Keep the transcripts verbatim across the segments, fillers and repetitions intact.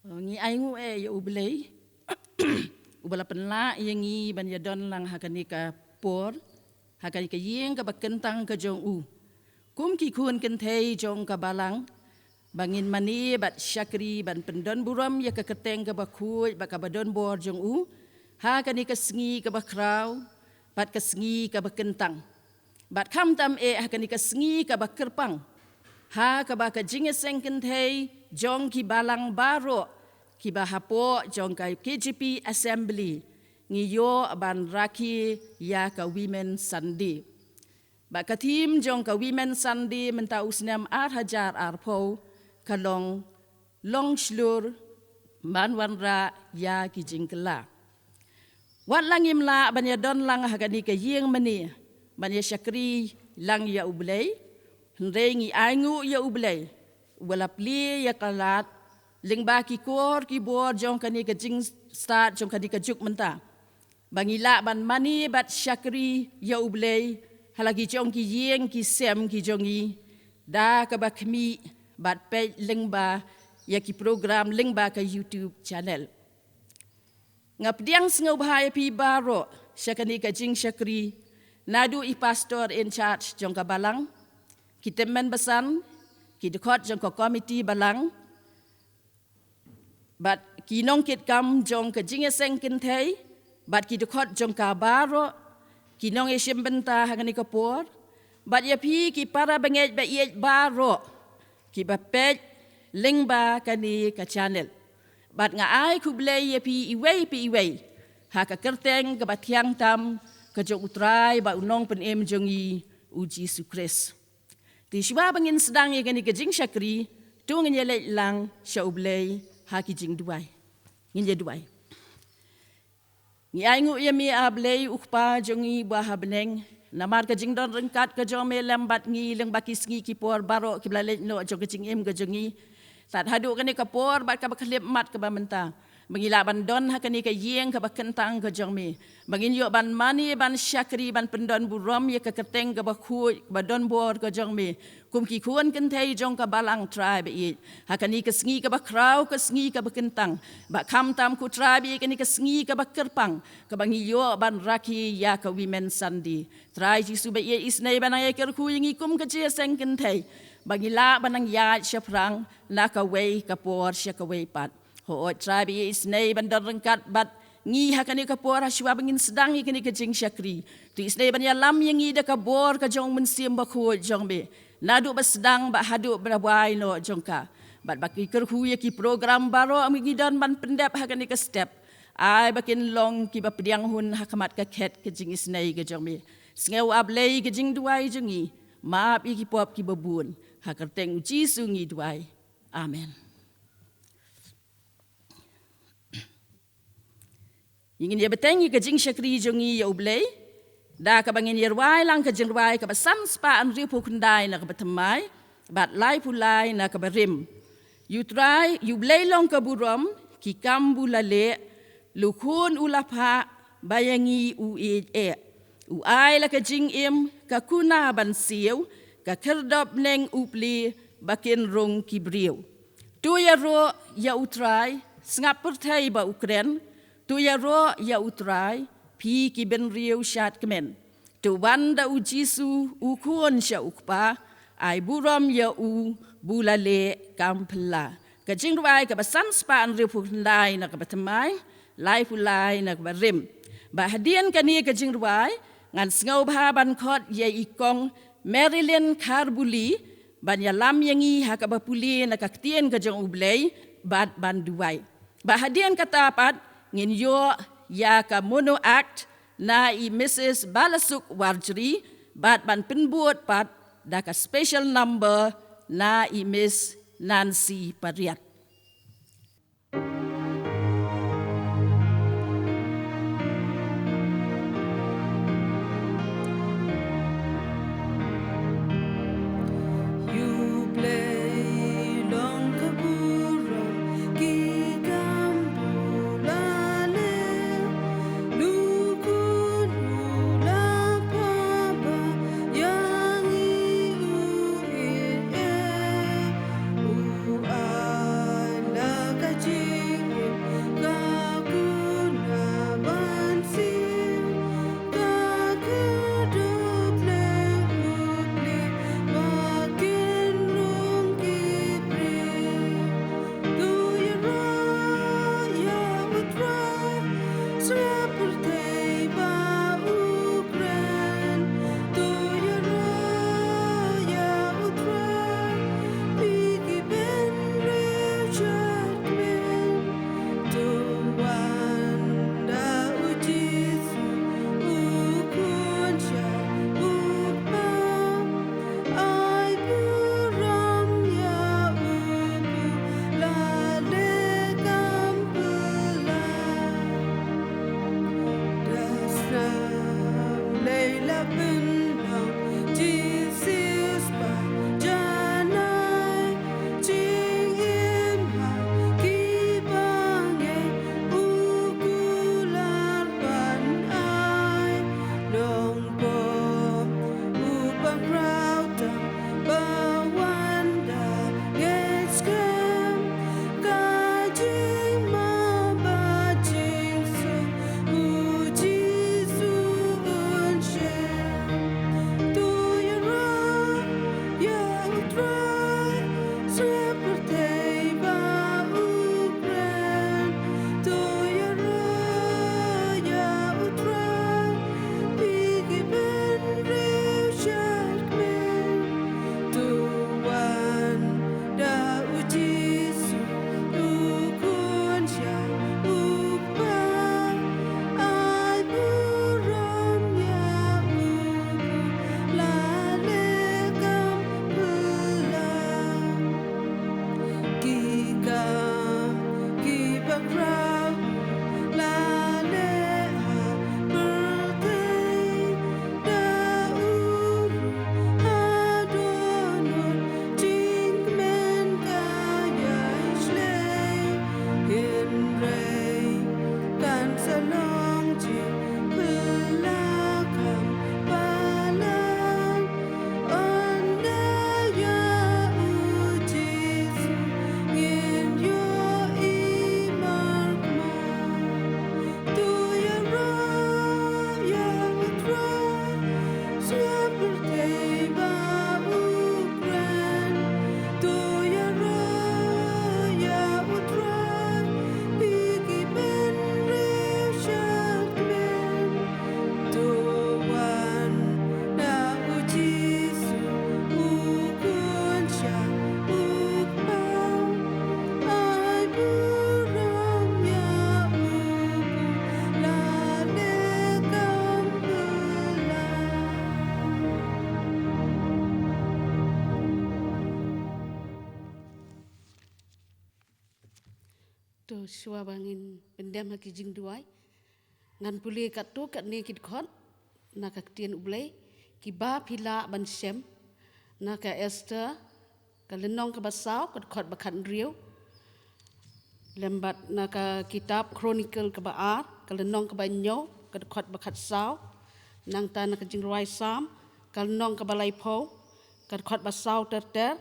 Ngi ainguh eh ïa U Blei uba la pynlah ïa ngi ban ïadon lang ha kane ka por, ha kane ka ïing kaba kyntang ka jong u, kum ki khun kynthei jong ka balang, ba ngin mane bad shakri ban pyndon burom ïa ka kyrteng kaba khuid bad kaba don bor jong u ha kane ka sngi kaba khraw bad ka sngi kaba kyntang. Bad khamtam eh ha kane ka sngi kaba kyrpang, ha kaba ka jingïaseng kynthei jong ki balang baroh kiba hapoh jong ka K J P Assembly ngi ïoh ban rakhe ïa ka Women Sunday. Bad ka theme jong ka Women Sunday mynta u snem ar hajar arphew ka long, long shlur ban wanrah ïa ki jingkylla. Wat la ngim lah ban ïadon lang ha kane ka ïing mane ban ïa shakri lang ïa U Blei, hynrei ngi ainguh ïa U Blei uba la plie ïa ka lad lyngba ki kor ki bor jong kane ka jingstad jong kane ka juk mynta, ba ngi lah ban mane bad shakri ïa U Blei ha la ki jong ki ïing ki sem ki jong ngi, da kaba khmih bad peit lyngba ïa ki program lyngba ka YouTube channel. Nga pdiang sngewbha ïa phi baroh sha kane ka jingshakri, naduh i pastor in charge jong ka balang, ki tymmen basan, ki dkhot jong ka komiti balang, bad ki nongkitkam jong ka jingïaseng kynthei, bad ki dkhot jong ka baroh, ki nongïashim bynta ha kane ka por, bad ïa phi ki para bangeit ba ïeit baroh kiba peit lyngba kane ka channel. Bad nga ai khublei ïa phi iwei pa iwei ha ka kyrteng kaba thiang tam ka jong U Trai bad U Nongpynim jong ngi U Jisu Khrist. Te shuwa ba ngin sdang ïa kane ka jingshakri, to ngin ïa leit lang sha U Blei ha ki jingduwai. Ngin ïa duwai. Ngi ainguh ïa me A Blei U Kpa jong ngi uba ha bneng, namar ka jingdon ryngkat ka jong me lem bad ngi lyngba ki sngi ki por baroh kiba la leit noh jong ka jingim ka jong ngi, tad haduh kane ka por bad kaba khyllipmat kaba mynta, ba ngi lah ban don ha kane ka ïing kaba kyntang ka jong me, ba ngin ïoh ban mane ban shakri ban pyndon burom ïa ka kyrteng kaba khuid kaba don bor ka jong me, kum ki khun kynthei jong ka balang Trai ba ïeit, ha kane ka sngi kaba khraw, ka sngi kaba kyntang, bad khamtam ko Trai ba ïeit kane ka sngi kaba kyrpang, kaba ngi ïoh ban rakhe ïa ka Women Sunday. Trai Jisu ba ïeit, isynei ban nang ïa kyrkhu ïa ngi kum ka jingïaseng kynthei, ba ngi lah ban nang ïaid shaphrang na kawei ka por sha kawei pat. Hooid Trai ba ïeit, isynei ban don ryngkat bad ngi ha kane ka por, ha shuwa ba ngin sdang ïa kane ka jingshakri, to isynei ban ïalam ïa ngi da ka bor ka jong U Mynsiem Bakhuid jong me, naduh ba sdang bad haduh ba la wai noh jong ka. Bad ba ngi kyrkhu ïa ki program baroh ba ngi don ban pyndep ha kane ka step, ai ba kin long kiba pdiang hun ha khmat ka khet ka jingisynei ka jong me. Sngew A Blei ka jingduwai jong ngi, map ïa ki pop kiba bun. Ha ka kyrteng U Jisu ngi duwai. Amen. Ngin ïa bteng ïa ka jingshakri jong ngi ïa U Blei da kaba ngin ïa rwai lang ka jingrwai kaba san spah hynriewphew khyndai na kaba thymmai bad laiphew lai na kaba rim. Ïa U Trai, ïa U Blei long ka burom, ki kam ba u la leh, la khun u la phah, ba ïa ngi u ïeit eh. U ai la ka jingim, ka kuna ban siew, ka khyrdop bneng u plie, ba kin rung ki briew. To ïaroh ïa U Trai, sngap pyrthei ba u kren, to ïaroh ïa U Trai, phi ki bynriew shad kmen. To wan da U Jisu, U Khun sha U Kpa, ai burom ïa u ba u la leh kam phylla. Ka jingrwai kaba san spah hynriewphew khyndai na kaba thymmai, laiphew lai na kaba rim. Bad hadien kane ka jingrwai, ngan sngewbha ban khot ïa i Kong Marilyn Kharbuli, ban ïalam ïa ngi ha kaba pule na ka ktien ka jong U Blei, bad ban duwai. Bad hadien kata pat, ngin ïoh ïa ka mono act na i Missus Balasuk Warjri, bad ban pynbud pat da ka special number na i Miss Nancy Pariat. Shuwa ba ngin pyndem ha ki jingduwai, ngan pule katto katne ki dkhot na ka ktien U Blei kiba phi lah ban shem, na ka Esther, ka lynnong kaba saw, ka dkhot ba khathynriew, lem bad na ka kitab Chronicle kaba ar, ka lynnong kaba hynñiew, ka dkhot ba khatsaw, nangta na ka Jingrwai Salm, ka lynnong kaba laiphew, ka dkhot ba saw ter ter,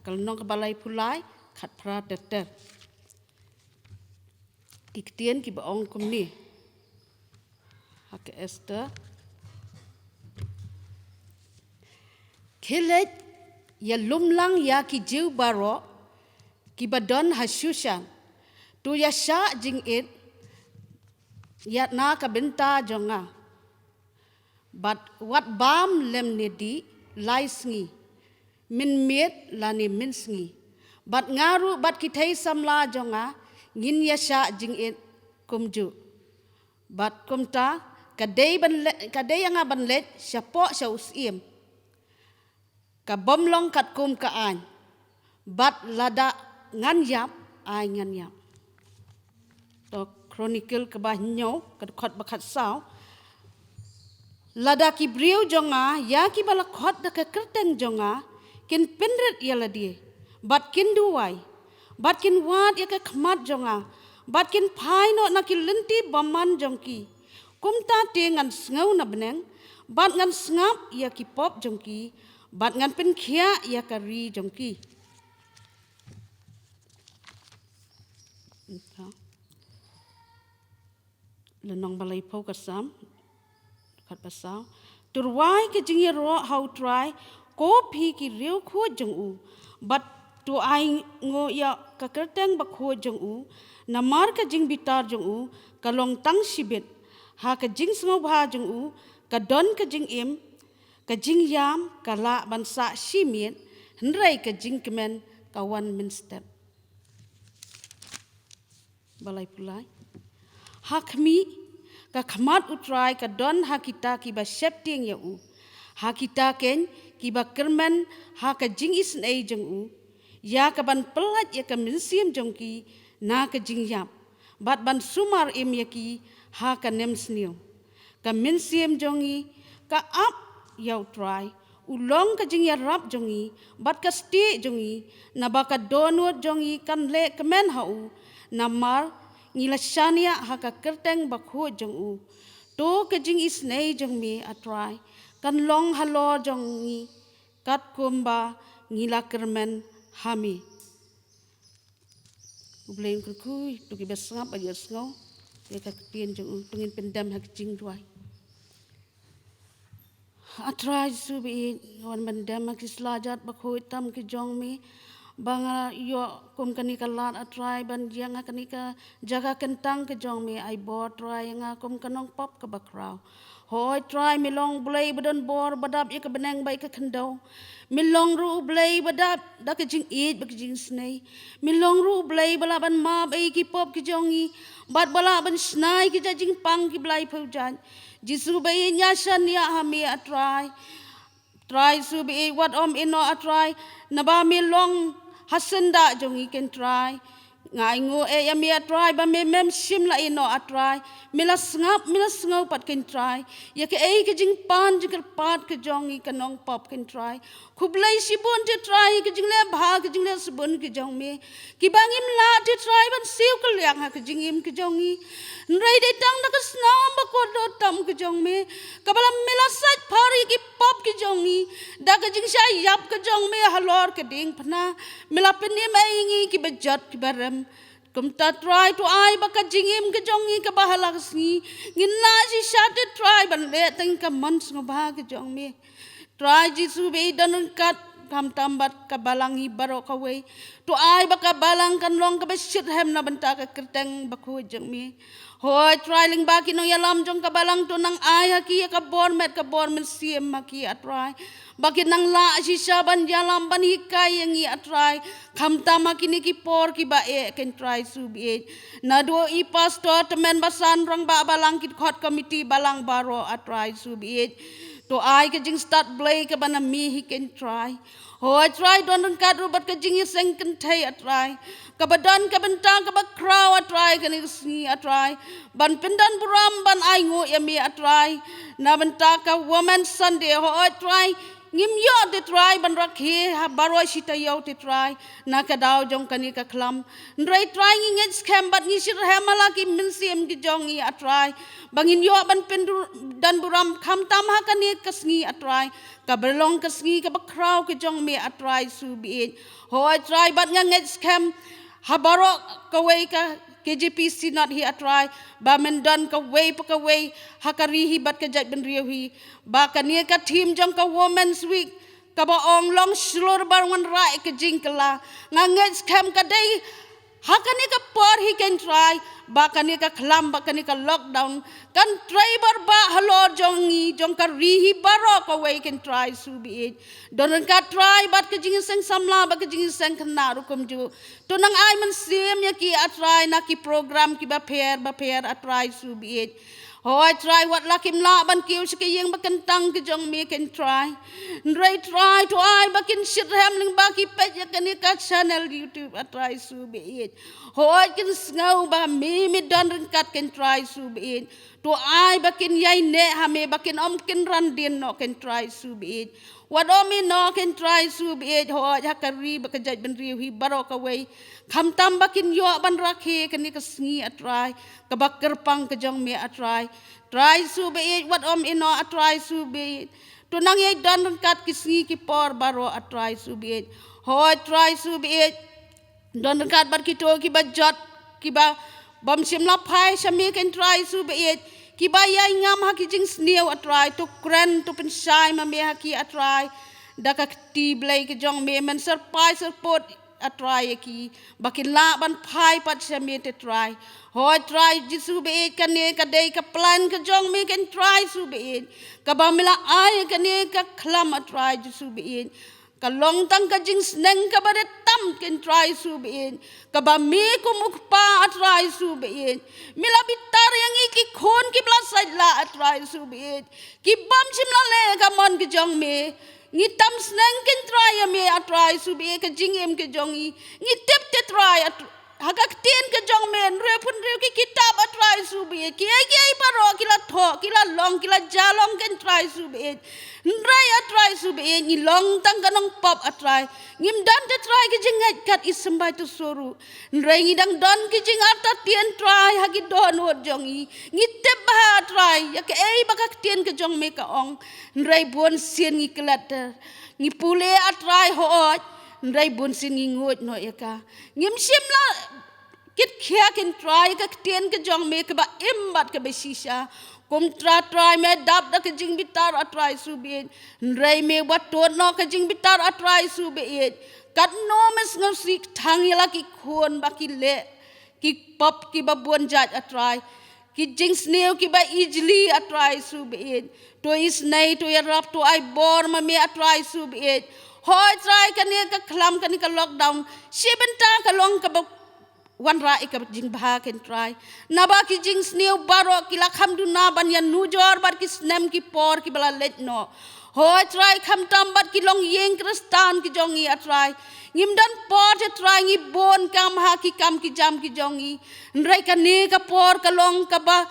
ka lynnong kaba laiphew lai, khatphra ter ter. Ki ktien kiba ong kumne ha ka Esther: Khie leit, ïalumlang ïa ki Jiw baroh kiba don ha Shushan. To ïashah jingit ïa na ka bynta jong nga. Bad wat bam lymne dih lai sngi, mynmiet lane mynsngi. Bad nga ruh bad ki thei samla jong nga ngin ïashah jingit kumjuh. Bad kumta ka dei ban le-, ka dei ïa nga ban leit shapoh sha u syiem, ka bym long katkum ka aiñ. Bad lada ngan ïap, ai ngan ïap. To Chronicle kaba hynñiew, ka dkhot ba khatsaw: Lada ki briew jong nga, ïa kiba la khot da ka kyrteng jong nga, kin pynrit ïa lade, bad kin duwai, bad kin wad ïa ka khmat jong nga, bad kin phai noh na ki lynti bymman jong ki, kumta te ngan sngew na bneng, bad ngan sngap ïa ki pop jong ki, bad ngan pynkhiah ïa ka ri jong ki. Lynnong ba laiphew ka Salm, dkhot ba saw: To rwai ka jingïaroh ha U Trai, ko phi ki riewkhuid jong u, bad to ainguh ïa ka kyrteng bakhuid jong u, namar ka jingbitar jong u ka long tang shibit. Ha ka jingsngewbha jong u ka don ka jingim, ka jingïam ka lah ban sah shi miet, hynrei ka jingkmen ka wan mynstep. Ba laiphew lai: Ha khmih, ka khmat U Trai ka don ha kita kiba sheptieng ïa u, ha kita keiñ kiba kyrmen ha ka jingisynei jong u, ïa kaban pyllait ïa ka mynsiem jong ki na ka jingïap, bad ban sumar im ïa ki ha ka nemsniew. Ka mynsiem jong ngi ka ap ïa U Trai, u long ka jingïarap jong ngi bad ka stieh jong ngi, naba ka dohnud jong ngi kan leh kmen ha u, namar ngi la shaniah ha ka kyrteng bakhuid jong u. To ka jingisynei jong me, A Trai, kan long halor jong ngi, katkum ba ngi la kyrmen ha me. U Blei un kyrkhu ïa kiba sngap, ïa sngew ïa ka ktien jong u. To ngin pyndem ha ka jingduwai. A Trai Jisu ba ïeit, nga wan ban dem ha ki slajat bakhuid tam ki jong me, ba nga ïoh kum kane ka lad, A Trai, ban ïeng ha kane ka jaka kyntang ka jong me. Ai bor, Trai, ïa nga kum ka nongpop kaba khraw. Hooid Trai, me long U Blei ba don bor, ba dap ïa ka bneng bad ïa ka khyndew. Me long ruh U Blei ba dap da ka jingïeit bad ka jingisynei. Me long ruh U Blei ba lah ban map ïa ki pop ki jong ngi, bad ba lah ban shna ïa ki jait jingpang kiba laiphew jait. Jisu ba ïeit, nga shaniah ha me, A Trai. Trai Jisu ba ïeit, wat ym ïehnoh, A Trai, naba me long ha syndah jong ngi, keiñ Trai. Nga ainguh eh ïa me, A Trai, ba me mem shym la ïehnoh, A Trai. Me la sngap, me la sngew pat, keiñ Trai, ïa kaei ka jingpan jingkyrpad ka jong ngi ka nongpop, keiñ Trai. Khublei shibun te Trai, ka jingleh bha, ka jingleh shibun ka jong me, kiba ngim lah te Trai ban siew kylliang ha ka jingim ka jong ngi. Hynrei dei tang da ka snam bakordor tam ka jong me, kaba la me la sait phar ïa ki pop ki jong ngi da ka jingshah ïap ka jong me halor ka diengphna. Me la pynim ïa ngi kiba jot kiba rem. Kumta Trai, to ai ba ka jingim ka jong ngi kaba ha la ka sngi, ngin lah shisha te Trai ban leh tang ïa ka mon sngewbha ka jong me. Trai Jisu ba ïeit, don ryngkat khamtam bad ka balang hi baroh kawei. To ai ba ka balang kan long kaba shitrhem na bynta ka kyrteng bakhuid jong me. Hooid Trai, lyngba ki nongïalam jong ka balang, to nang ai ha ki ïa ka bor met ka bor mynsiem ha ki, A Trai, ba kin nang lah shisha ban ïalam ban hikai ïa ngi, A Trai, khamtam ha kine ki por kiba eh, keiñ Trai Jisu ba ïeit. Naduh i pastor, tymmen basan, rangbah balang, ki dkhot komiti balang baroh, A Trai Jisu ba ïeit. To ai ka jingstad Blei kaba na mih hi kein Trai. Hooid Trai, don ryngkat ruh bad ka jingïaseng kynthei A Trai, kaba don ka bynta kaba khraw A Trai kane ka sngi A Trai, ban pyndon burom ban ainguh ïa me A Trai. Na bynta ka Women Sunday, hooid Trai, ngim ïoh te Trai ban rakhe ha baroh shi taïew te Trai na ka daw jong kane ka khlam. Hynrei Trai ngi ngeit skhem bad ngi shitrhem ha la ki mynsiem ki jong ngi A Trai, ba ngin ïoh ban pyndon burom khamtam ha kane ka sngi A Trai, kaba long ka sngi kaba khraw ka jong me A Trai Jisu baieit. Hooid Trai, bad nga ngeit skhem ha baroh kawei ka K J P Synod hi A Trai, ba men don kawei pa kawei ha ka ri hi bad ka jaitbynriew hi, ba kane ka theme jong ka Women's Week kaba ong long shlur ban wanrah ïa ka jingkylla. Nga ngeit skhem ka dei ha kane ka por hi kein Trai, ba kane ka khlam, ba kane ka lockdown kan trei bor bha halor jong ngi, jong ka ri hi baroh kawei kein Trai Jisu baieit. Don ryngkat Trai bad ka jingïaseng samla bad ka jingïaseng khynnah ruh kumjuh. To nang ai mynsiem ïa ki A Trai na ki program kiba pher bapher A Trai Jisu baieit. Hooid Trai, wat la kim lah ban kiew sha ka ïing bakyntang ka jong me kein Trai, hynrei Trai to ai ba kin shitrhem lyngba ki peit ïa kane ka channel YouTube A Trai Jisu baieit. Hooid kin sngew ba me, me don ryngkat kein Trai Jisu baieit. To ai ba kin ïaineh ha me, ba kin ym kynran dien noh kein Trai Jisu baieit. Wat ym ïehnoh kein Trai Jisu baieit, hooid ha ka ri bad ka jaitbynriew hi baroh kawei, khamtam ba kin ïoh ban rakhe kane ka sngi A Trai, kaba kyrpang ka jong me A Trai. Trai Jisu baieit, wat ym ïehnoh A Trai Jisu baieit. To nang ïai don ryngkat ki sngi ki por baroh A Trai Jisu baieit. Hooid Trai Jisu baieit, don ryngkat bad kito kiba jot, kiba bym shym la phai sha me kein Trai Jisu baieit, kiba ïai ngam ha ki jingsniew A Trai, to kren, to pynshai ma me ha ki A Trai. Da ka kti Blei ka jong me, men syrpai syrpod A Trai ïa ki, ba kin lah ban phai pat sha me te Trai. Hooid Trai Jisu baieit, kane ka dei ka plan ka jong me kein Trai Jisu baieit, kaba me la ai ïa kane ka khlam A Trai Jisu baieit. Ka long tang ka jingsneng kaba dei tam kein Trai Jisu baieit, kaba me kum u Kpa A Trai Jisu baieit, me la bitar ïa ngi ki khun kiba la sait lah A Trai Jisu baieit, ki bym shym la leh ka mon ka jong me. Ngi tam sneng kein Trai ïa me A Trai Jisu baieit, ka jingim ka jong ngi. Ngi tip te Trai A Tr- ha ka ktien ka jong me, hynriewphew hynriew ki kitab A Trai Jisu baieit, kiei kiei baroh ki la thoh, ki la long, ki la jia long kein Trai Jisu baieit. Hynrei A Trai Jisu baieit, ngi long tang ka nongpop A Trai. Ngim don te Trai ki jingngeit kat i symbai tu suru. Hynrei ngi dang don ki jingartatien Trai ha ki dohnud jong ngi. Ngi tip bha A Trai ïa kaei ba ka ktien ka jong me ka ong. Hynrei bunsien ngi klet, ngi pule A Trai hooid, hynrei bunsien ngi nguid noh ïa ka. Ngim shym la kit khia kein Trai ka ktien ka jong me kaba im bad kaba shisha. Kumta Trai me dap da ka jingbitar A Trai Jisu baieit, hynrei me wat tut noh ka jingbitar A Trai Jisu baieit. Katno me sngewsih tang ïa la ki khun ba ki leh ki pop kiba bun jait A Trai, ki jingsniew kiba ijli A Trai Jisu baieit. To isynei, to ïarap, to ai bor ma me A Trai Jisu baieit. Hooid Trai, kane ka khlam, kane ka lockdown, shi bynta ka long kaba wanrah ïa ka jingbha kein Trai. Naba ki jingsniew baroh ki la kham duna ban ïanujor bad ki snem ki por kiba la leit noh. Hooid Trai, khamtam bad ki longïing Khristan ki jong ngi A Trai, ngim don por te Trai, ngi bun kam ha ki kam ki jam ki jong ngi. Hynrei kane ka por ka long kaba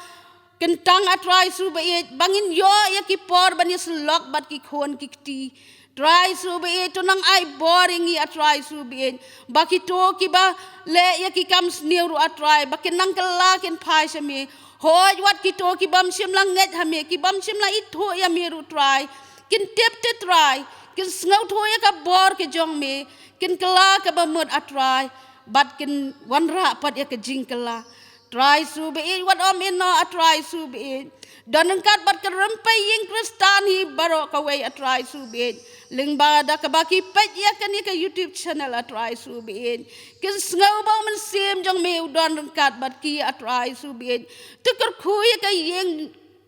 kyntang A Trai Jisu baieit, ba ngin ïoh ïa ki por ban ïasyllok bad ki khun ki kti. Trai Jisu baieit, to nang ai bor ïa ngi A Trai Jisu baieit, ba kito kiba leh ïa ki kam sniew ruh A Trai, ba kin nang kylla kin phai sha me. Hooid wat kito ki bym shym la ngeit ha me, ki bym shym la ithuh ïa me ruh Trai, kin tip te Trai, kin sngewthuh ïa ka bor ka jong me, kin kylla kaba mut A Trai, bad kin wanrah pat ïa ka jingkylla. Trai Jisu baieit, wat ym ïehnoh A Trai Jisu baieit. Don ryngkat bad ka rympei ïing Khristan hi baroh kawei A Trai Jisu baieit, lyngba da kaba ki peit ïa kane ka YouTube channel A Trai Jisu baieit. Kin sngew ba u Mynsiem jong me u don ryngkat bad ki A Trai Jisu baieit. To kyrkhu ïa ka ïing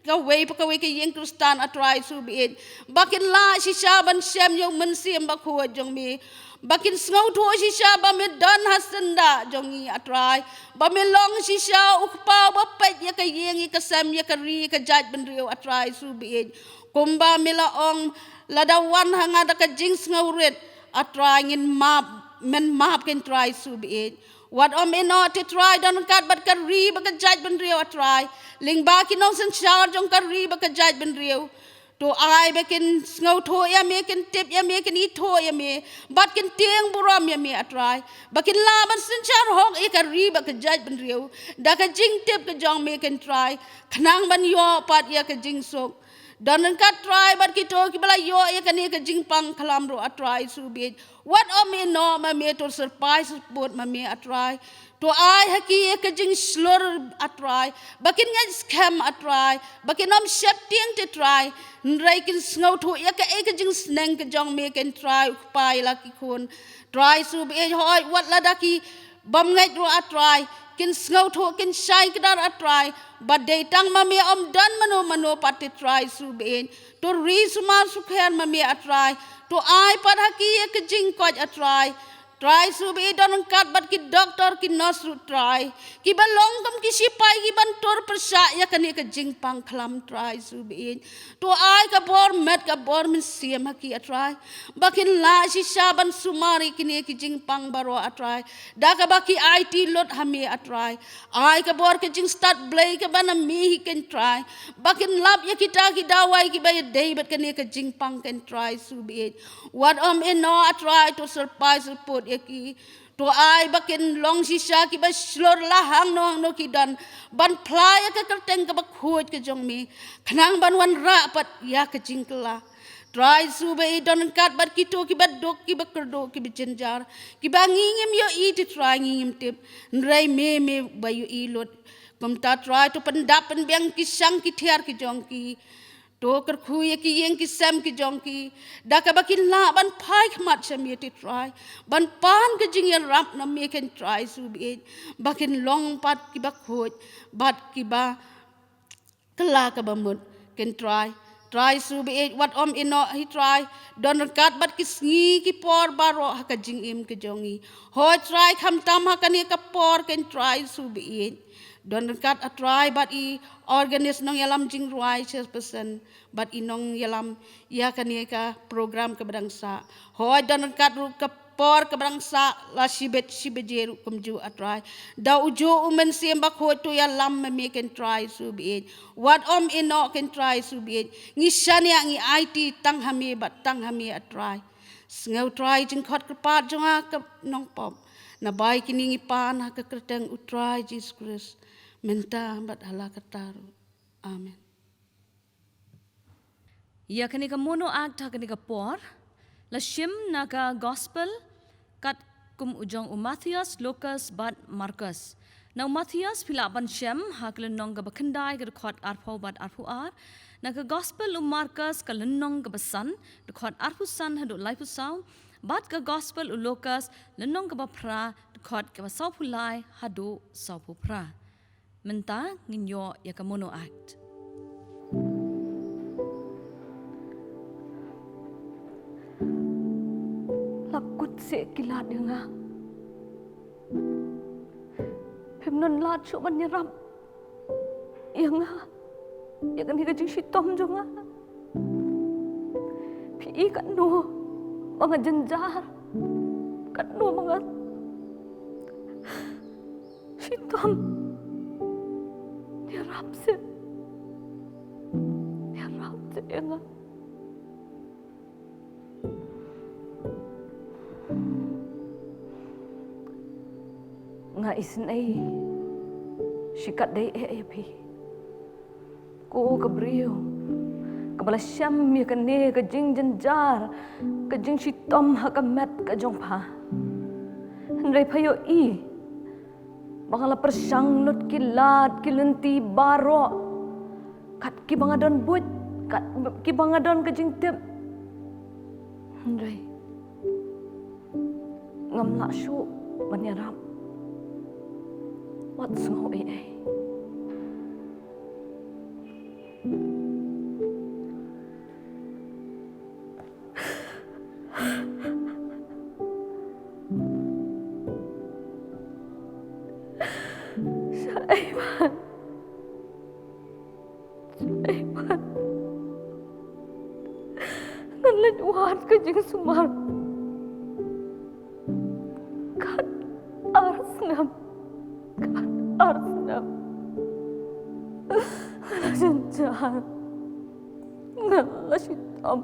kawei pa kawei ka ïing Khristan, A Trai Jisu baieit, ba kin lah shisha ban shem ïa u Mynsiem Bakhuid jong me, ba kin sngewthuh shisha ba me don ha syndah jong ngi, A Trai, ba me long shisha u kpa uba peit ïa ka ïing, ïa ka sem, ïa ka ri, ïa ka jaitbynriew, A Trai Jisu baieit. Kumba me la ong, lada wan ha nga da ka jingsngewrit, A Trai, ngin map, men map, ko Trai Jisu baieit. Wat ym ïehnoh, te Trai, don ryngkat bad ka ri bad ka jaitbynriew, A Trai, lyngba ki nongsynshar jong ka ri bad ka jaitbynriew. To ai ba kin sngewthuh ïa me, kin tip ïa me, kin ithuh ïa me, bad kin tieng burom ïa me, A Trai, ba kin lah ban synshar hok ïa ka ri bad ka jaitbynriew da ka jingtip ka jong me, ko Trai, khnang ban ïoh pat ïa ka jingsuk. Don ryngkat, Trai, bad kito kiba la ïoh ïa kane ka jingpang khlam ruh, A Trai Jisu baieit. Wat ym ïehnoh ma me, to syrpai syrpud ma me, A Trai. To ai ha ki ïa ka jingshlur, A Trai, ba kin ngeit skhem, A Trai, ba kin ym sheptieng, te Trai, hynrei kin sngewthuh ïa kaei ka jingsneng ka jong me, ko Trai, u kpa ïa la ki khun. Trai Jisu baieit, hooid, wat lada ki bym ngeit ruh, A Trai, kin sngewthuh, kin shai kdar, A Trai, ba dei tang ma me, ym don mano mano pat, te Trai Jisu baieit. To ri sumar sukher ma me, A Trai. To ai pat ha ki ïa ka jingkoit, A Trai. Trai Jisu baieit, don ryngkat bad ki doktor, ki nurse ruh, Trai, kiba long kum ki shipai kiban tur pyrshah ïa kane ka jingpang khlam, Trai Jisu baieit. To ai ka bor met, ka bor mynsiem ha ki, A Trai, ba kin lah shisha ban sumar ïa kine ki jingpang baroh, A Trai, da kaba ki aiti lut ha me, A Trai. Ai ka bor ka jingstad blei kaba na me hi, ko Trai, ba kin lap ïa kita ki dawai kiba ïadei bad kane ka jingpang, ko Trai Jisu baieit. Wat ym ïehnoh, A Trai, to syrpai syrpud ïa ki. To ai ba kin long shisha kiba shlur la hangno hangno ki don, ban phla ïa ka kyrteng kaba khuid ka jong me, khnang ban wanrah pat ïa ka jingkylla. Trai Jisu baieit, don ryngkat bad kito kiba duk, kiba kyrduh, kiba jynjar, kiba ngi ngim ïohi, te Trai, ngi ngim tip, hynrei me, me ba ïohi lut. Kumta, Trai, to pyndap pynbiang ki shang ki thiar ki jong ki. To kyrkhu ïa ki ïing ki sem ki jong ki, da kaba kin lah ban phai khmat sha me, te Trai, ban pan ka jingïarap na me, ko Trai Jisu baieit, ba kin long pat kiba khuid bad kiba kylla kaba mut, ko Trai. Trai Jisu baieit, wat ym ïehnoh hi, Trai, don ryngkat bad ki sngi ki por baroh ha ka jingim ka jong ngi. Hooid, Trai, khamtam ha kane ka por, ko Trai Jisu baieit, don ryngkat, A Trai, bad i organist, nongïalam jingrwai, chairperson, bad i nongïalam ïa kane ka program kaba dang sah. Hooid, don ryngkat ruh ka por kaba dang sah, la shibit shi baje ruh kumjuh, A Trai. Da ujuh u Mynsiem Bakhuid, to ïalam ma me, ko Trai Jisu baieit. Wat ym ïehnoh, ko Trai Jisu baieit. Ngi shaniah, ngi aiti tang ha me bad tang ha me, A Trai. Sngew, Trai, jingkhot kyrpad jong nga ka nongpop. Naba ïa kine ngi pan ha ka kyrteng U Trai Jisu Khrist, mynta bad hala karta ruh. Amen. Ïa kane ka mono act ha kane ka por la shim na ka Gospel katkum u jong u Mathaios, Lukas bad Markos. Na u Mathaios phi lah ban shem ha ka lynnong kaba khyndai, ka dkhot arphew bad arphew ar. Na ka Gospel u Markos, ka lynnong kaba san, dkhot arphew san haduh laiphew saw. Bad ka Gospel u Lukas, lynnong kaba phra, dkhot kaba sawphew lai haduh sawphew phra. Mynta ngin ïoh ïa ka mono act. La kut seh ki lad ïa nga. Phim don lad shuh ban ïarap ïa nga ïa kane ka jingshitom jong nga. Phi i katno ba nga jynjar, katno ba nga shitom. Ïarap seh. Ïarap seh ïa nga. Nga isynei shikatdei eh ïa phi, ko ka briew kaba la shem ïa kane ka jingjynjar, ka jingshitom ha ka met ka jong pha. Hynrei pha ïohi ba nga la pyrshang lut ki lad ki lynti baroh, kat kiba nga don buit, kat kiba nga don ka jingtip. Hynrei ngam lah shuh ban ïarap. Wat sngew ei ei. Ei, man. Ngan leit wad ka jingsumar. Kat ar snem. Kat ar snem. Nga la jynjar. Nga la shitom.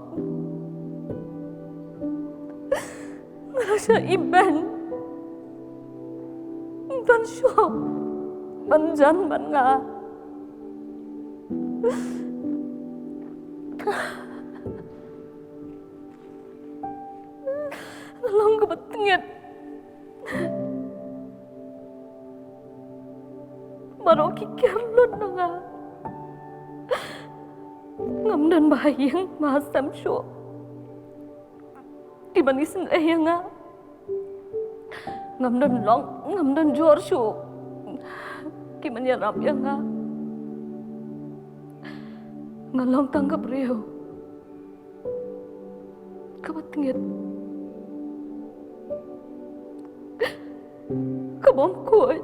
Nga la shah ibeiñ. Ban shuh ban jan bad nga. Nga long kaba tngit. Baroh ki ker lut na nga. Ngam don ba ha ïing ba ha sem shuh kiban isynei ïa nga. Ngam don long, ngam don jor shuh kiban ïarap ïa nga. Nga long tang ka briew kaba tngit, ka bym khuid.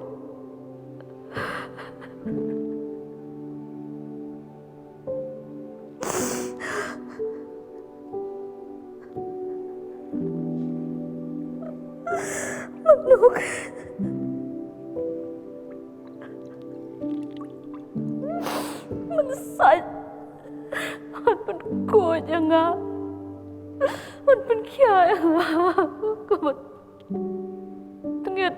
Mano ka, mano sait ban pynkhuid ïa nga, ban pynkhiah ïa nga, kaba tngit,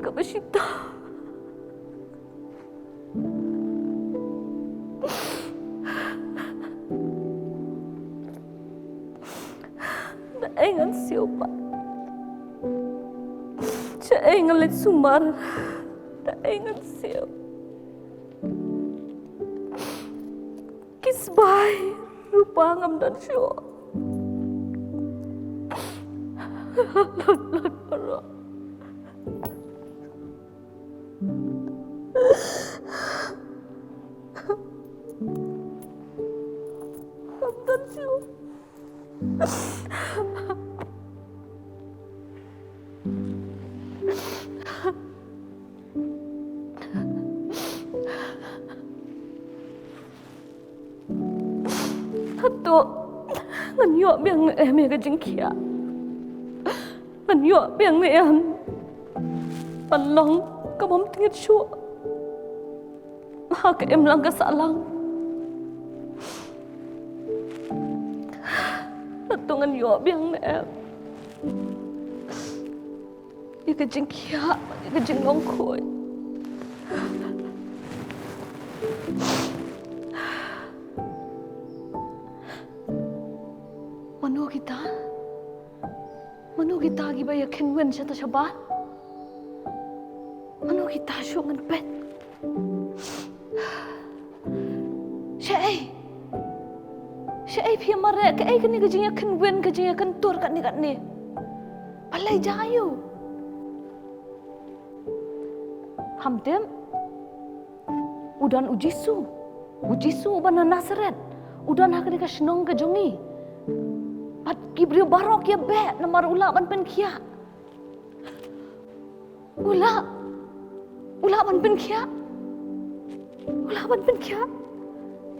kaba shitom. Da ei ngan siew pat? Sha ei ngan leit sumar? Da ei ngan siew? Ki sbai rupa ngam don shuh. Lut lut baroh. Ngam don shuh. Hato ngan ïoh biang ne em ïa ka jingkhiah? Ngan ïoh biang ne em ban long ka bym tngit shuh ha ka imlang ka sahlang? Hato ngan ïoh biang ne em ïa ka jingkhiah, ïa ka jinglong khuid? Mano kita? Mano kita kiba ïa kynwin shata shabar? Mano kita shuh ngan peit? Shaei? Shaei phi mareh? Kaei kane ka jingïakynwin, ka jingïakyntur katne katne? Balei jia ïa u? Pham tip, u don u Jisu, u Jisu uba na Nasareth, u don ha kane ka shnong ka jong ngi. Bad ki briew baroh ki ïabeh namar u lah ban pynkhiah. U lah, u lah ban pynkhiah. U lah ban pynkhiah.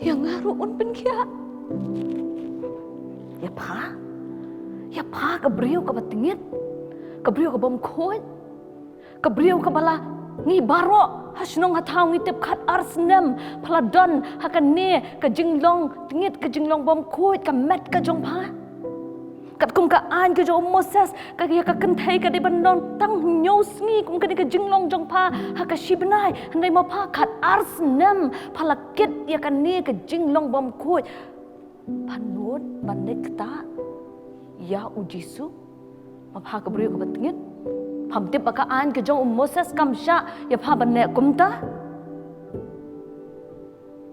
Ïa nga ruh un pynkhiah. Ïa pha, ïa pha ka briew kaba tngit, ka briew ka bym khuid, ka briew kaba la ngi baroh ha shnong ha thaw ngi tip kat ar snem pha la don ha kane ka jinglong tngit, ka jinglong bym khuid, ka met ka jong pha. Katkum ka aiñ ka jong u Moses, ka, ïa ka kynthei ka dei ban don tang hynñiew sngi kum kane ka jinglong jong pha ha ka shi bnai, hynrei ma pha kat ar snem pha la kit ïa kane ka jinglong bym khuid. Pha nud ban leit ktah ïa u Jisu, ma pha ka briew kaba tngit. Pham tip ba ka aiñ ka jong u Moses kam shah ïa pha ban leh kumta.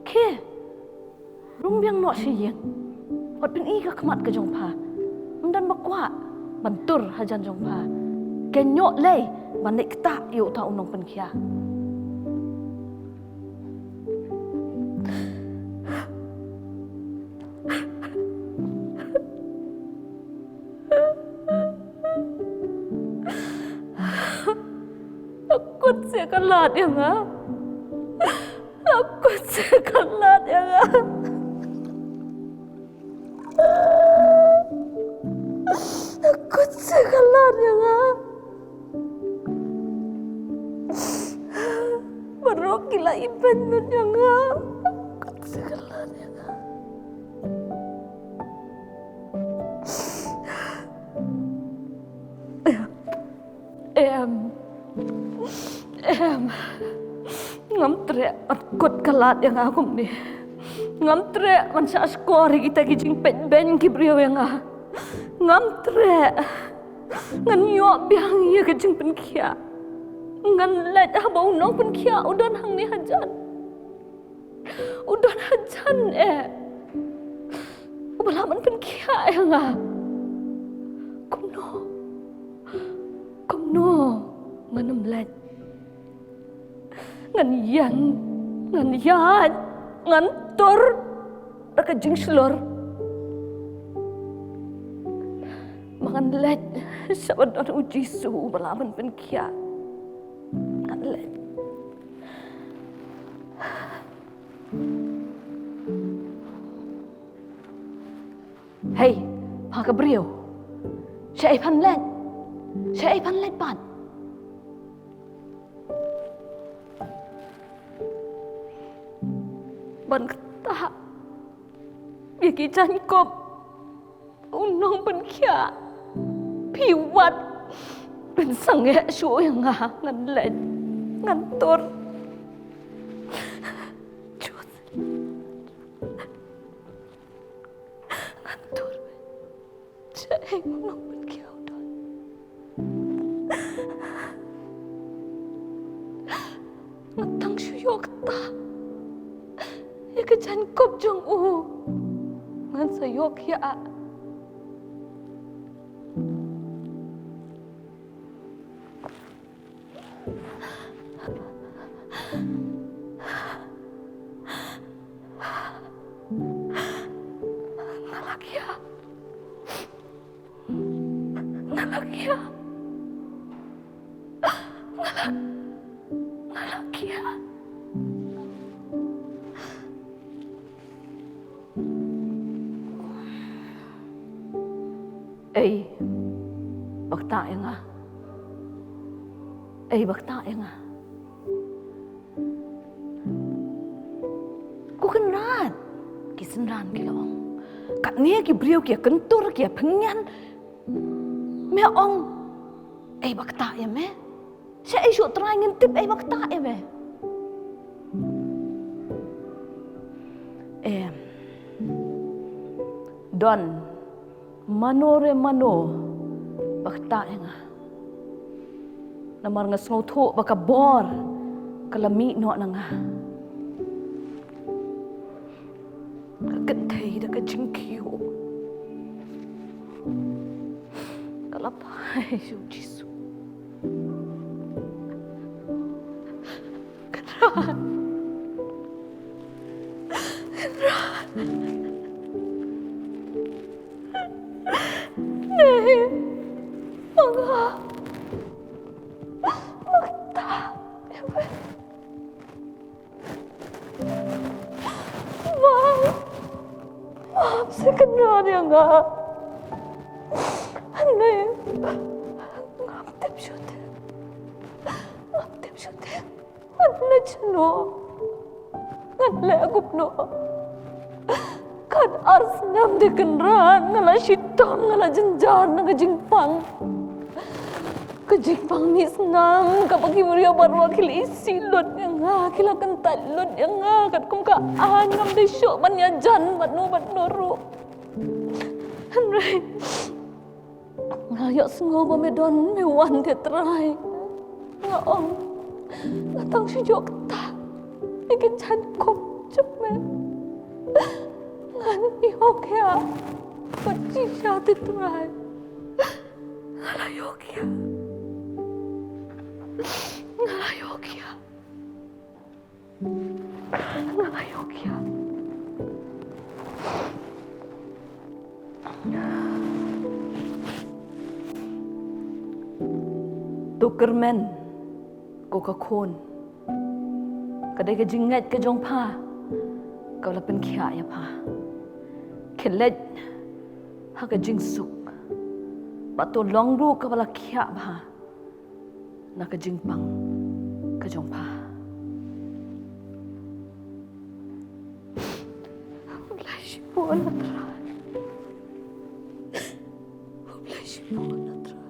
Khie, rung biang noh sha ïing. Wat pyni ka khmat ka jong pha. Ym don ba kwah ban tur hajan jong pha. Khie, noh lei ban leit ktah ïa uta u nongpynkhiah. Kut se ka lad ïa nga. Kut se khalat ïa nga. Kut se khalat ïa nga. Baroh ki la ibeiñ lut ïa nga. Kut se khalat ïa nga. Em. Em. Ngam treh ban kut khalat ïa nga kumne. Ngam treh ban shah shkor ïa kita ki jingpeit beiñ ki briew ïa nga. Ngam treh. Ngan ïoh biang ïa ka jingpynkhiah. Ngan leit haba u nongpynkhiah u don hangne hajan. U don hajan eh. Uba lah ban pynkhiah ïa nga. Kumno? Kumno ngan ym leit? Ngan ïeng, ngan ïaid, ngan tur da ka jingshlur. Ba ngan leit sha ba don u Jisu uba lah ban pynkhiah. Ngan leit. Hei, pha ka briew. Shaei phan leit? Shaei phan leit pat? Ban ktah ïa ki jaiñkup u nongpynkhiah. Phi wad pynsangeh shuh ïa nga, ngan leit, ngan tur. Joseph. Ngan tur. Shaei u nongpynkhiah u don? Nga tang shu ïoh ktah ïa ka jaiñkup jong u, ngan sa ïoh khiah. Nga la khiah. Nga la khiah. Nga la, nga la khiah. Ei ba ktah ïa nga. Ei ba ktah ïa nga. Ko Kynrad, ki synran ki la ong. Katne ki briew ki ïa kyntur, ki ïa pynïan. Me ong ei ba ktah ïa me. Shaei shuh Trai ngin tip ei ba ktah ïa me. Em. Don mano re mano ba ktah ïa nga. Namar nga sngewthuh ba ka bor ka la mih noh na nga. Ka kynthei da ka jingkhih ka la phai sha u Jisu. Kynrad. Kynrad. Nei ma nga. Ma nga. Map, map sa Kynrad ïa nga. Hynrei ngam tip shuh te, ngam tip shuh te ngan leit shano, ngan leh kumno. Kat ar snem de Kynrad nga la shitom, nga la jynjar na ka jingpang. Ka jingpang mih snam kaba ki briew baroh ki la isih lut ïa nga, ki la kyntait lut ïa nga katkum ka aiñ, ngam dei shuh ban ïajan bad no bad no ruh. Hynrei nga ïohsngew ba me don, me wan te Trai. Nga ong nga tang shu ïoh ktah ïa ki jaiñkup jong me. Ngan ïoh khiah bad shisha te Trai. Nga la ïoh khiah. Nga la ïoh khiah. Nga la ïoh khiah. To kyrmen ko ka khun, ka Dei ka jingngeit ka jong pha kaba la pynkhiah ïa pha. Khie leit ha ka jingsuk. Bad to long ruh kaba la khiah bha na ka jingpang ka jong pha. Khublei shibun, ah Trai. Khublei shibun, ah Trai.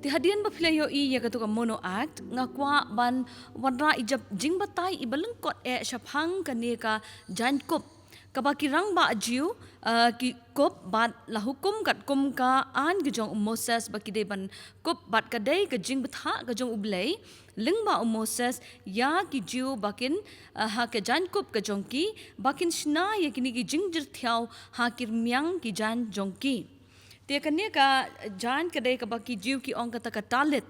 Te hadien ba phi la ïohi ïa katu ka mono act, nga kwah ban wanrah ïa ka jingbatai iba lyngkot eh shaphang kane ka jaiñkup kaba ki rangbah Jiw, eh, ki kup bad la hukum katkum ka aiñ ka jong u Moses ba ki dei ban kup, bad ka dei ka jingbthah ka jong U Blei lyngba u Moses ïa ki Jiw ba kin, eh, ha ka jaiñkup ka jong ki, ba kin shna ïa kine ki jingjyrthiaw ha ki rmiang ki jaiñ jong ki. Te kane ka jaiñ ka dei kaba ki Jiw ki ong kata ka talit.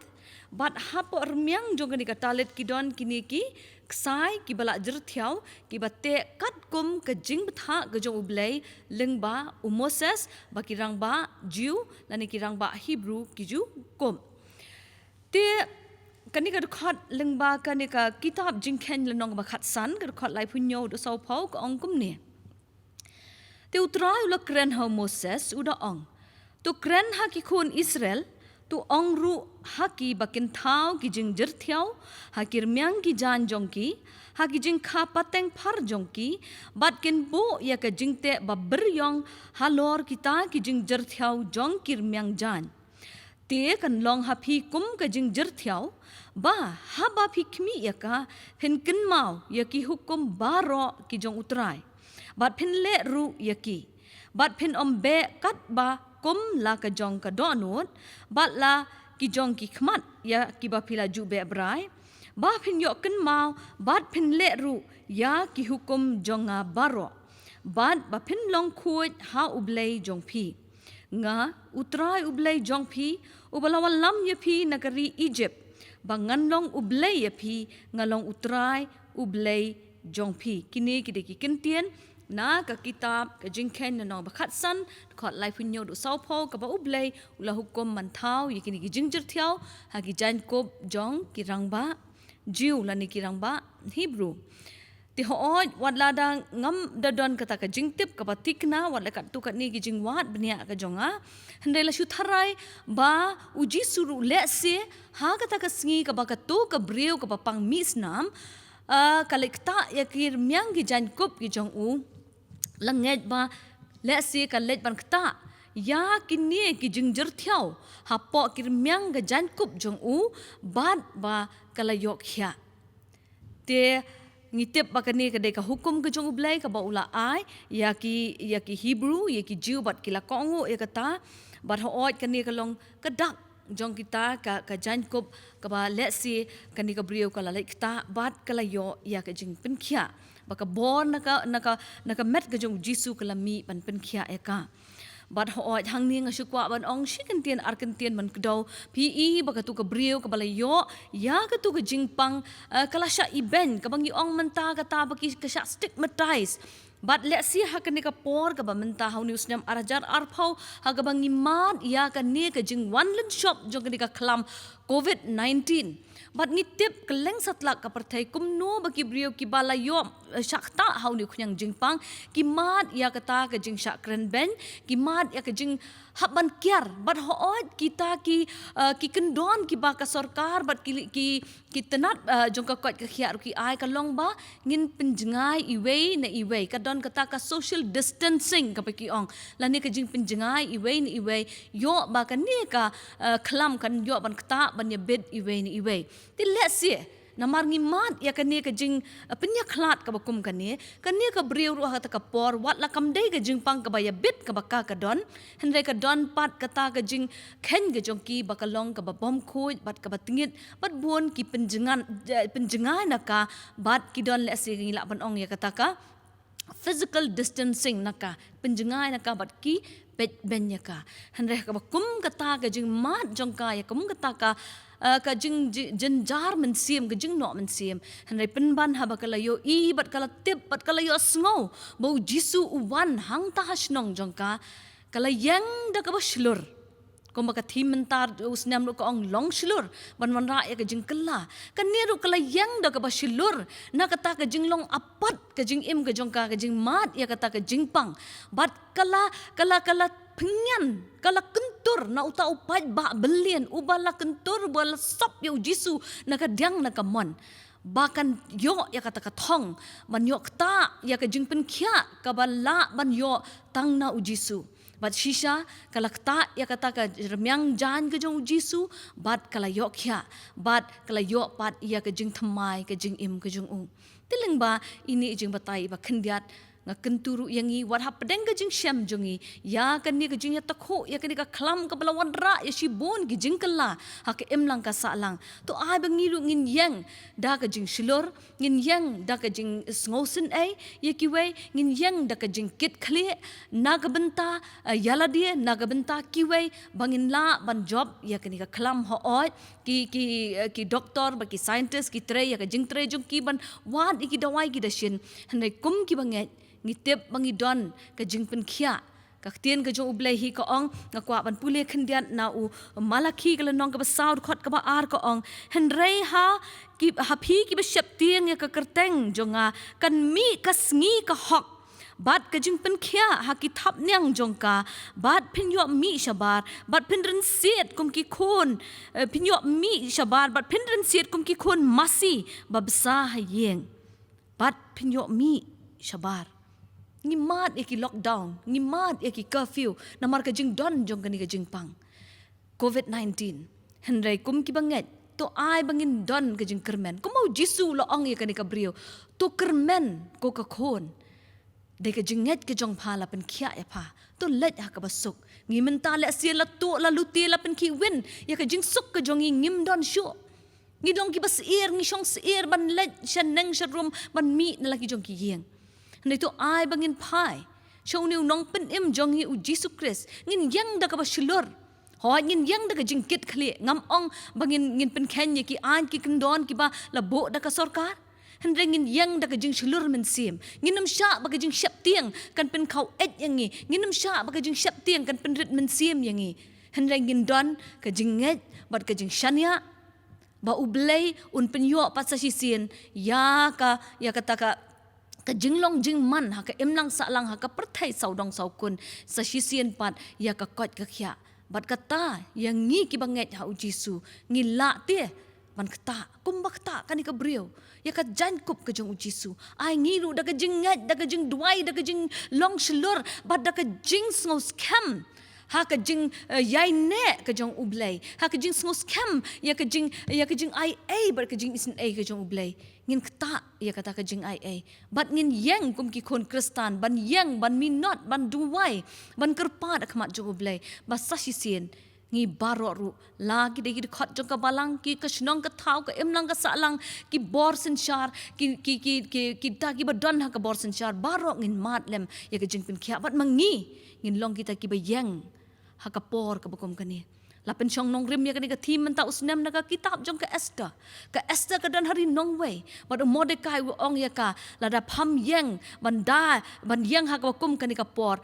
Bad hapoh rmiang jong kane ka talit ki don kine ki ksai kiba la jyrthiaw, kiba teh katkum ka jingbthah ka jong U Blei lyngba u Moses, ba ki rangbah Jiw lane ki rangbah Hebru ki ju kup. Te kane ka dkhot lyngba kane ka kitab Jingkheiñ lynnong ba khatsan, ka dkhot laiphew hynñiew haduh sawphew, ka ong kumne. Te U Trai u la kren ha u Moses, u da ong: To kren ha ki khun Israel, to ong ruh ha ki ba kin thaw ki jingjyrthiaw ha ki rmiang ki jaiñ jong ki, ha ki jingkha pateng phar jong ki, bad kin buh ïa ka jingteh ba byrïong halor kita ki jingjyrthiaw jong ki rmiang jaiñ. Te kan long ha phi kum ka jingjyrthiaw, ba haba phi khmih ïa ka, phin kynmaw ïa ki hukum baroh ki jong U Trai, bad phin leh ruh ïa ki. Bad phin ym beh katba kum la ka jong ka dohnud, bad la ki jong ki khmat ïa kiba phi la ju beh brai, ba phin ïoh kynmaw bad phin leh ruh ïa ki hukum jong nga baroh, bad ba phin long khuid ha U Blei jong phi. Nga, U Trai U Blei jong phi, uba la wallam ïa phi na ka ri Ijipt, ba ngan long U Blei ïa phi, nga long U Trai U Blei jong phi. Kine ki dei ki kyntien na ka kitab ka Jingkheiñ lynnong ba khatsan, dkhot laiphew hynñiew haduh sawphew, kaba U Blei u la hukum ban thaw ïa kine ki jingjyrthiaw ha ki jaiñkup jong ki rangbah Jiw lane ki rangbah Hebru. Te hooid, wat la da ngam da don kata ka jingtip kaba thikna, wat la katto katne ki jingwad bniah ka jong nga, hynrei la shu tharai ba U Jisu ruh lehse ha kata ka sngi kaba kato ka briew kaba pang mih snam, ah, ka leit ktah ïa ki rmiang ki jaiñkup ki jong u, la ngeit ba lehse ka leit ban ktah ïa kine ki jingjyrthiaw hapoh ki rmiang ka jaiñkup jong u, bad ba ka la ïoh khiah. Te ngi tip ba kane ka dei ka hukum ka jong U Blei kaba u la ai ïa ki, ïa ki Hebru, ïa ki Jiw, bad ki la kohnguh ïa kata. Bad hooid, kane ka long ka dak jong kita ka, ka jaiñkup kaba lehse kane ka briew ka la leit ktah bad ka la ïoh ïa ka jingpynkhiah, ba ka bor na ka, na ka, na ka met ka jong U Jisu ka la mih ban pynkhiah ïa ka. Bad hooid, hangne nga shu kwah ban ong shi kyntien ar kyntien ban kdew. Phi i ba katu ka briew kaba la ïoh ïa katu ka jingpang, eh, ka la shah ibeiñ, kaba ngi ong mynta kata ba ki, ka shah stigmatize. Bad lehse ha kane ka por kaba mynta, ha une u snem ar hajar arphew, ha kaba ngi mad ïa kane ka jingwan lynshop jong kane ka khlam covid nineteen. Bad ngi tip kylleng satlak ka pyrthei kumno ba ki briew kiba la ïoh, eh, shah ktah ha une u khñiang jingpang ki mad ïa kata ka jingshah kren beiñ, ki mad ïa ka jinghap ban kiar. Bad hooid, kita ki, eh, ki kyndon kiba ka sorkar bad ki, ki, ki tnat, eh, jong ka koit ka khiah ruh ki ai, ka long ba ngin pynjngai iwei na iwei, ka don kata ka social distancing kaba ki ong, lane ka jingpynjngai iwei na iwei, ïoh ba kane ka, eh, khlam kan ïoh ban ktah ban ïabit iwei na iwei. Te lehse namar ngi mad ïa kane ka jing, eh, pynïakhlad kaba kum kane, kane ka briew ruh ha kata ka por, wat la kam dei ka jingpang kaba ïabit kaba ka, ka don, hynrei ka don pat kata ka jingkheiñ ka jong ki ba ka long kaba bymkhuid bad kaba tyngit, bad bun ki pynjngan, eh, pynjngai na ka, bad ki don lehse ngi lah ban ong ïa kata ka physical distancing na ka, pynjngai na ka bad ki peit beiñ ïa ka. Hynrei kaba kum kata ka jingmad jong ka ïa kum kata ka, eh, ka jing, jing, jynjar mynsiem, ka jingnoh mynsiem. Hynrei pynban haba ka la ïohi bad ka la tip bad ka la ïohsngew ba U Jisu u wan hangta ha shnong jong ka, ka la ïeng da kaba shlur. Kumba ka theme mynta u snem ruh ka ong long shlur ban wanrah ïa ka jingkylla. Kane ruh ka la ïeng da kaba shlur na kata ka jinglong apat ka jingim ka jong ka, ka jingmad ïa kata ka jingpang. Bad ka la, ka la, ka la pynïan, ka la kyntur na uta u paidbah bymman uba la kyntur, uba la sop ïa U Jisu na ka diang na ka mon. Ba kan ïoh ïa kata ka thong ban ïoh ktah ïa ka jingpynkhiah kaba lah ban ïoh tang na U Jisu. Bad shisha ka la ktah ïa kata ka rmiang jaiñ ka jong U Jisu, bad ka la ïoh khiah, bad ka la ïoh pat ïa ka jingthymmai ka jingim ka jong u. Te lyngba ine i jingbatai iba khyndiat, nga kyntu ruh ïa ngi wat hapdeng ka jingshem jong ngi ïa kane ka jingïatakhuh ïa kane ka khlam kaba la wanrah ïa shibun ki jingkylla ha ka imlang ka sahlang. To ai ba ngi ruh ngin ïeng da ka jingshlur, ngin ïeng da ka jingsngewsynei ïa kiwei, ngin ïeng da ka jingkitkhlieh na ka bynta, eh, ïa lade, na ka bynta kiwei, ba ngin lah ban jop ïa kane ka khlam. Hooid, ki, ki, eh, ki doktor bad ki scientist ki trei ïa ka jingtrei jong ki ban wad ïa ki dawai ki dashin. Hynrei kum kiba ngeit ngi tip ba ngi don ka jingpynkhiah. Ka ktien ka jong U Blei hi ka ong, nga kwah ban pule khyndiat na u Malakhi ka lynnong kaba saw dkhot kaba ar ka ong, hynrei ha ki, ha phi kiba sheptieng ïa ka kyrteng jong nga kan mih ka sngi ka hok bad ka jingpynkhiah ha ki thapniang jong ka, bad phin ïoh mih shabar, bad phin rynsied kum ki khun, eh, phin ïoh mih shabar, bad phin rynsied kum ki khun masi ba bsa ha ïing. Bad phin ïoh mih shabar. Ngi mad ïa ki lockdown, ngi mad ïa ki curfew, namar ka jingdon jong kane ka jingpang covid nineteen. Hynrei kum kiba ngeit, to ai ba ngin don ka jingkyrmen. Kumba U Jisu u la ong ïa kane ka briew, to kyrmen ko ka khun. Dei ka jingngeit ka jong pha la pynkhiah ïa pha. To leit ha kaba suk. Ngi mynta lehse la tuh, la lute, la pynkhih win ïa ka jingsuk ka jong ngi, ngim don shuh. Ngi long kiba syier, ngi shong syier ban leit sha neng sha rum ban mih na la ki jong ki ïing. Hynrei to ai ba ngin phai sha une u nongpynim jong ngi U Jisu Khrist. Ngin ïeng da kaba shlur. Hooid, ngin ïeng da ka jingkitkhlieh. Ngam ong ba ngin, ngin pynkheiñ ïa ki aiñ ki kyndon kiba la buh da ka sorkar. Hynrei ngin ïeng da ka jingshlur mynsiem. Ngin ym shah ba ka jingsheptieng kan pynkhaw eit ïa ngi. Ngin ym shah ba ka jingsheptieng kan pynrit mynsiem ïa ngi. Hynrei ngin don ka jingngeit bad ka jingshaniah ba U Blei un pynïoh pat sa shisien ïa ka, ïa kata ka, ka jinglong jingman ha ka imlang sahlang, ha ka pyrthei sawdong sawkun, sa shisien pat ïa ka koit ka khiah. Bad kata ïa ngi kiba ngeit ha U Jisu, ngi lah te ban ktah kumba ktah kane ka briew ïa ka jaiñkup ka jong U Jisu. Ai ngi ruh da ka jingngeit, da ka jingduwai, da ka jinglong shlur bad da ka jingsngewskhem ha ka jing, eh, ïaineh ka jong U Blei, ha ka jingsngewskhem ïa ka jing, ïa ka jingaiei bad ka jingisynei ka jong U Blei, ngin ktah ïa kata ka jingaiei. Bad ngin ïeng kum ki khun Khristan ban ïeng, ban minot, ban duwai, ban kyrpad ha khmat jong U Blei ba sa shisien ngi baroh ruh, la ki dei ki dkhot jong ka balang, ki ka shnong ka thaw, ka imlang ka sahlang, ki bor synshar, ki, ki, ki, ki, kita kiba don ha ka bor synshar, baroh ngin mad lem ïa ka jingpynkhiah bad ma ngi ngin long kita kiba ïeng ha ka por kaba kum kane. La pynshong nongrim ïa kane ka theme mynta u snem na ka kitab jong ka Esther. Ka Esther ka don ha ri nongwei bad u Mordekai u ong ïa ka, lada pham ïeng ban da, ban ïeng ha kaba kum kane ka por,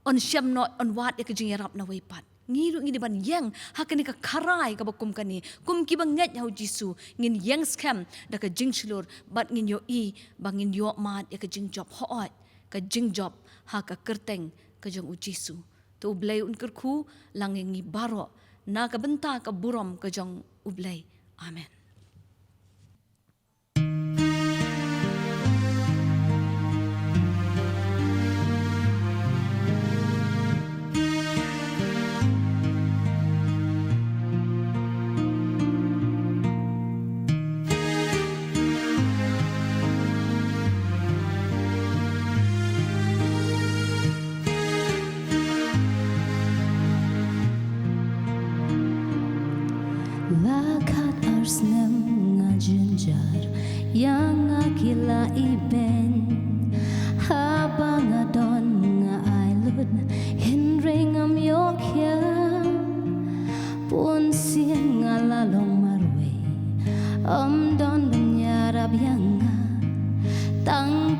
yn shem noh, yn wad ïa ka jingïarap nawei pat. Ngi ruh ngi dei ban ïeng ha kane ka kharai kaba kum kane. Kum kiba ngeit ha U Jisu, ngin ïeng skhem da ka jingshlur bad ngin ïohi ba ngin ïoh mad ïa ka jingjop. Hooid, ka jingjop ha ka kyrteng ka jong U Jisu. To U Blei un kyrkhu lang ïa ngi baroh na ka bynta ka burom ka jong U Blei. Amen.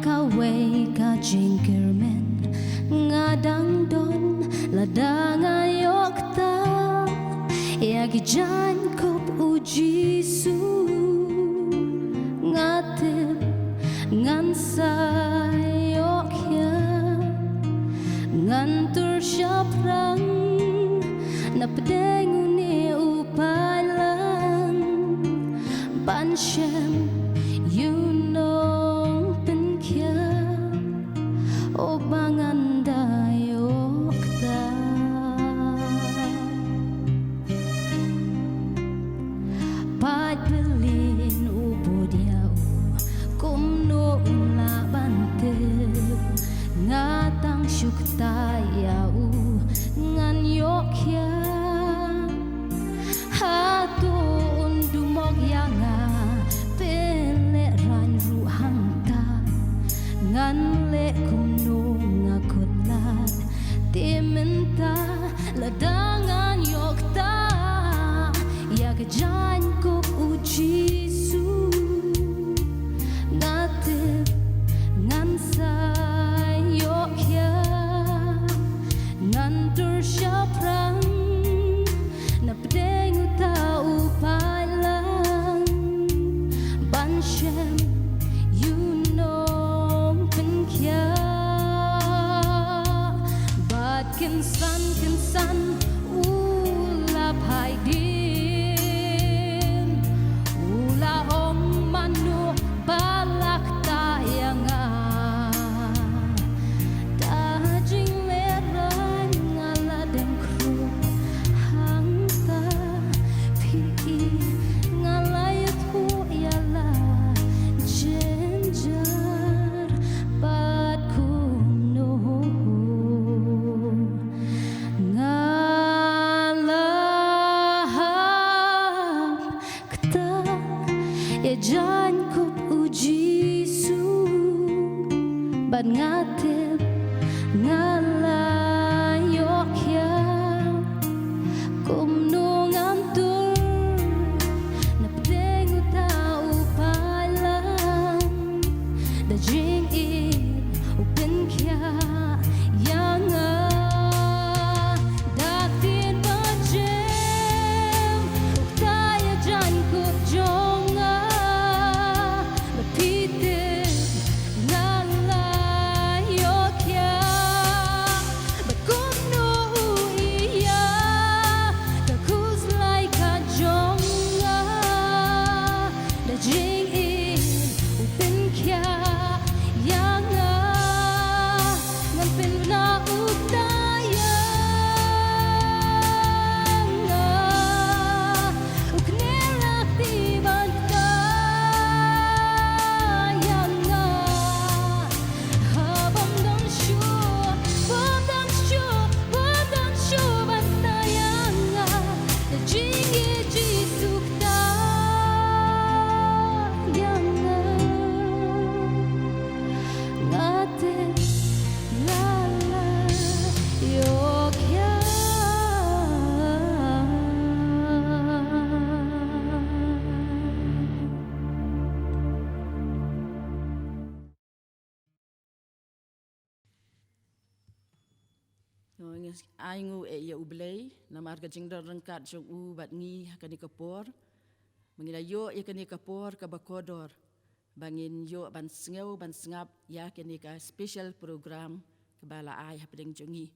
Kawei ka jingkyrmen nga dang don lada nga ïoh kta ïa ki jaiñkup u Jisu. Nga tip ngan sa ïoh khia, ngan tur shaphrang na pdeng une u paidlang ban shem ïa u nongpynkhiah uba ngan da ïoh kta. Paid Berlin u bud ïa u, kumno u lah ban tip? Nga tang shu kta ïa u, ngan ïoh khia. Hato un dumok ïa nga? Pynlehrain ruh hangta. Ngan leh kumno nga kut lad? Te mynta lada ngan ïoh kta ïa ka jaiñkup u Jisu, nga tip ngan sa ïoh khia, ngan tur shaphrang na pdeng uta u paidlang ban shem ïa u nongpynkhiah. Bad kynsan kynsan u la phai dien, u la ong, mano ba la kta ïa nga? Da jinglehrain nga la dem khrup hangta, phi i nga la ïathuh ïa la jynjar bad kumno nga la hap kta ïa jaiñkup u Jisu. Bad nga tip nga la ïoh khia, kumno ngan tur na pdeng uta u paidlang? Da jingim u pynkhiah ïa nga. Da ktien ba jem u kta ïa jaiñkup jong nga. Bad phi tip nga la ïoh khia. Bad kumno u ïa ka khuslai ka jong nga? Da jingim u pynkhiah ïa nga. Ngan pynbna u kta ïa nga. U knieh u la kti ban kta ïa nga. Ha bym don shuh, bym don shuh, bym don shuh ban kta ïa nga. Da jingim Jisu kta ïa nga. Nga tip nga la ïoh khia. Ngi ai nguh ïa U Blei namar ka jingdon ryngkat jong u bad ngi ha kane ka por. Ba ngi la ïoh ïa kane ka por kaba kordor ba ngin ïoh ban sngew ban sngap ïa kane ka special program kaba la ai hapdeng jong ngi.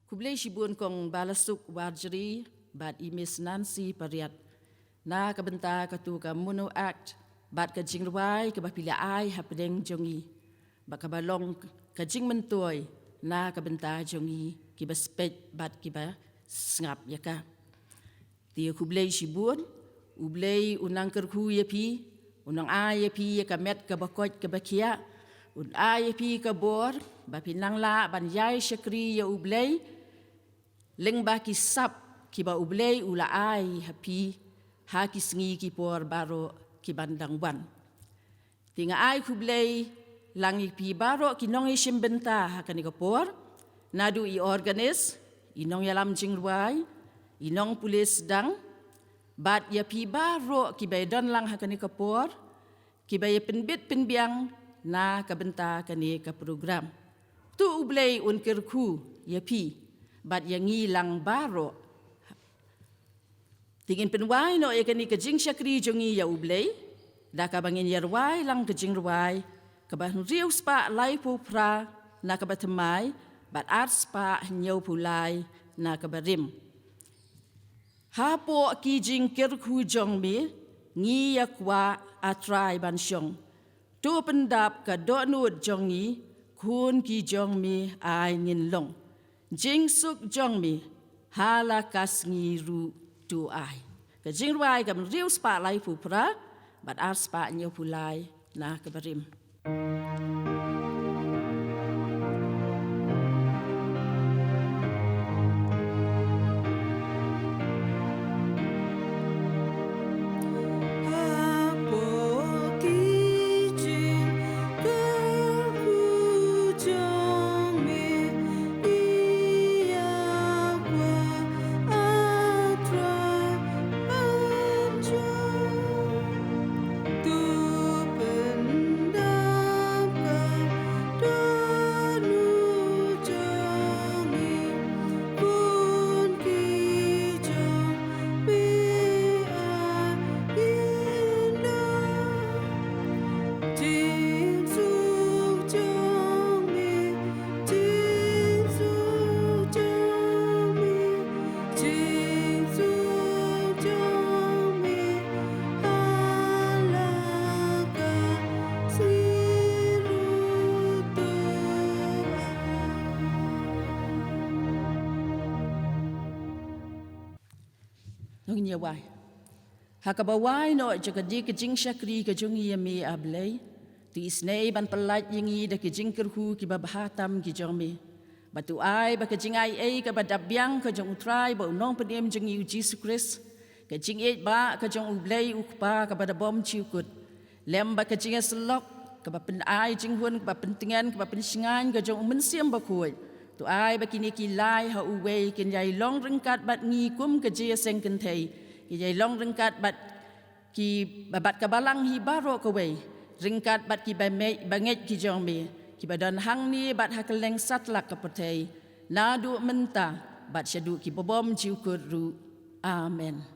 Khublei shibun Kong Balasuk Warjri bad i Miss Nancy Pariat na ka bynta katu ka Mono Act bad ka jingrwai kaba phi la ai hapdeng jong ngi, ba kaba long ka jingmyntoi na ka bynta jong ngi kiba speit bad kiba sngap ïa ka. Te khublei shibun, U Blei un nang kyrkhu ïa phi, un nang ai ïa phi ïa ka met kaba koit kaba khiah, un ai ïa phi ka bor ba phin nang lah ban ïai shakri ïa U Blei lyngba ki sap kiba U Blei u la ai ha phi ha ki sngi ki por baroh kiban dang wan. Te nga ai khublei lang ïa phi baroh ki nongïashim bynta ha kane ka por, naduh i organist, i nongïalam jingrwai, i nongpule sdang, bad ïa phi baroh kiba ïadon lang ha kane ka por, kiba ïa pynbit pynbiang na ka bynta kane ka program. To U Blei un kyrkhu ïa phi bad ïa ngi lang baroh. Te ngin pynwai noh ïa kane ka jingshakri jong ngi ïa U Blei da kaba ngin ïa rwai lang ka jingrwai kaba hynriew spah laiphew phra na kaba thymmai bad ar spah hynñiewphew lai na kaba rim. Hapoh ki jingkyrkhu jong me ngi ïa kwah, A Trai, ban shong. To pyndap ka dohnud jong ngi, khun ki jong me ai ngin long. Jingsuk jong me ha la ka sngi ruh to ai. Ka jingrwai kaba hynriew spah laiphew phra bad ar spah hynñiewphew lai na kaba rim. Nongïawai. Ha kaba wai noh jong ka jingshakri ka jong ngi ïa me, A Blei, to isynei ban pyllait ïa ngi da ki jingkyrkhu kiba bha tam ki jong me. Bad to ai ba ka jingai ei kaba dap biang ka jong U Trai bad U Nongpynim jong ngi U Jisu Khrist, ka jingïeit bah ka jong U Blei U Kpa kaba da bymjukut, lem bad ka jingïasyllok kaba pynai jinghun, kaba pyntngen, kaba pynshngaiñ ka jong U Mynsiem Bakhuid, to ai ba kine ki lai ha uwei kin ïai long ryngkat bad ngi kum ka jingïaseng kynthei, kin ïai long ryngkat bad ki, bad ka balang hi baroh kawei, ryngkat bad ki bangeit, bangeit ki jong me kiba don hangne bad ha kylleng satlak ka pyrthei, naduh mynta bad shaduh kiba bymjukut ruh. Amen.